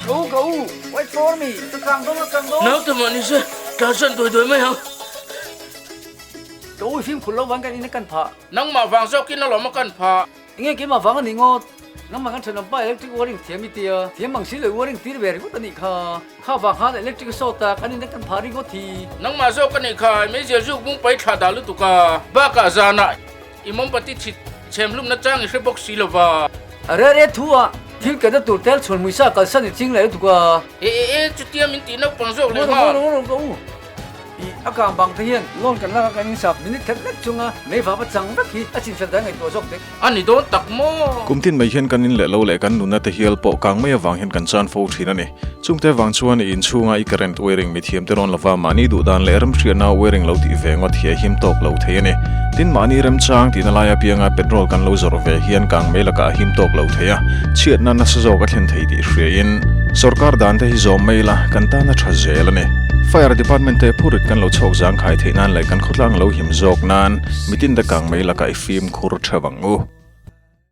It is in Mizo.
Ka u, ka u, wait for me, ka kang dawn, ka kang dawn. Naute mah nise tlansan duai duai mai ang. Ka u i fimkhur lo vang kan in a kan phah. Nangmah vang zawkin alawm a kan phah. Enge keimah vang a ni ngawt? Nangmah kan thenawm pa electric wiring thiam i tia, thiam ang si lo i wiring tir ve ringawt a nih kha. Kha vang khan electric a sawt a, kan in a kan phah ringawt hi. Nangmah zawk a nih kha, i meizial zuk bung pai thlah dah lutuk a, bakah zanah i mawmbati chhit chhem hlumna chang i hre bawk si lo va. A re re thu a, thil kena tur tel chhuan hmuisa kalsan i ching leh lutuk a. E e e, chutia min tih naupang zawk leh nghal. Ngaw ngaw ngaw ka u. I a kang bang te hian loan kan lak a kan insap minute khat lek chunga meivap a chang vek hi a chinfel dan ngaihtuah zawk dek. A ni dawn tak maw? Kum tin mai hian kan in leh lo leh kan nunna te hial pawh kang mai avang hian kan chan fo thin a ni. Chungte vang chuan i inchhunga i current wiring mithiam te rawn lova mahni duh dan leh remhriatna wiring lo tih ve ngawt hi a him tawk lo thei a ni. Tin mahni remchang tihna lai apianga petrol kan lo zawrh ve hian kang mai lakah a him tawk lo thei a, chhiatna nasa zawk a thlen thei tih hriain sorkar dan te hi zawm mai ila kan tan a tha zel a ni. Fire department te phurit kan lo chhawk zangkhai theih nan leh kan khawtlang lo him zawk nan mitin te kang mai lakah i fimkhur theuh ang u.